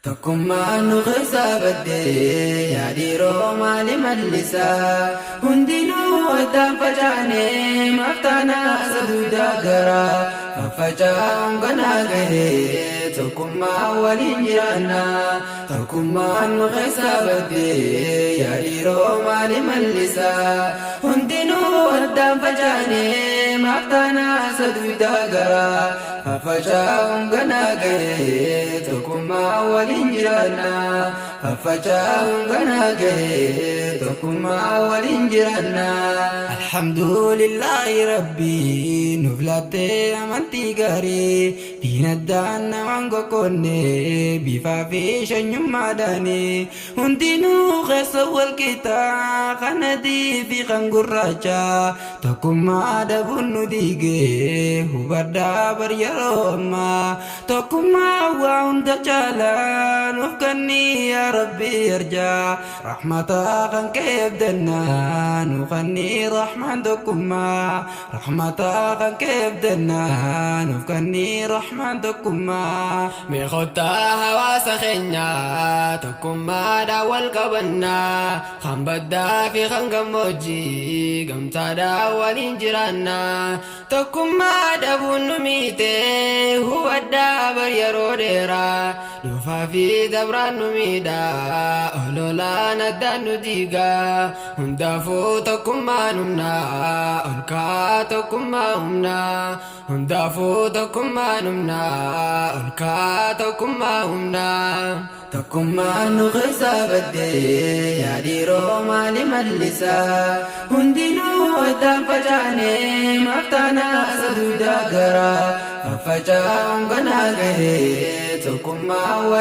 Tokkummaan nu keessaa baddee yaa dhiiroo maali mallisaa? Hundinuu addaan facaanee maaf taanaa isa dugdaa garaa? Faffaca'uun ganaa gahee tokkummaan waliin jiraannaa. Tokkummaan nu keessaa baddee yaa dhiiroo maali mallisaa? Hundinuu addaan facaanee maaf taanaa isa dugdaa garaa? Faffaca'uun ganaa gahee tokkummaa waliin jiraanna. Faffaca'uun ganaa gahee tokkummaa waliin jiraanna. Alhamdulillaahi Rabbii nuuf laattee amantii gaarii diin addaan namaan qoqqoodne bifaa fi shanyummaadhaani hundinuu keessa wal qixa kan adii fi kan gurraacha Tokkummaa dhabuun nu diige hubadhaa bar yeroo ammaa. Tokkummaa waa hunda caala nuuf kanni yaa Rabbi arjaa. Rahmata kan kee abdanna nu kanni rahmaan tokkummaa. Rahmata kan kee abdanna nuuf kanni rahmaan tokkummaa. Mee kottaa hawaasa keenya tokkummaadhaan wal qabannaa. Kan baddaa fi kan gammoojjii gamtaadhaan waliin jiraanna. Tokkummaa dhabuun nu miite hubadhaa bar yeroo dheeraa. Dhufaa fi dabraan nu miidha ololaan addaan nu diiga. Hundaafuu tokkummaan humna ol ka'aa tokkummaa humna. Hundaafuu tokkummaan humna ol ka'aa tokkummaa humna. Tokkummaan nu keessaa badde yaa dhiiroo maali mallisaa? Hundinuu addaan facaane maaf taanaa isa dugdaa garaa? Faffaca'uun ganaa gahee tokkummaa.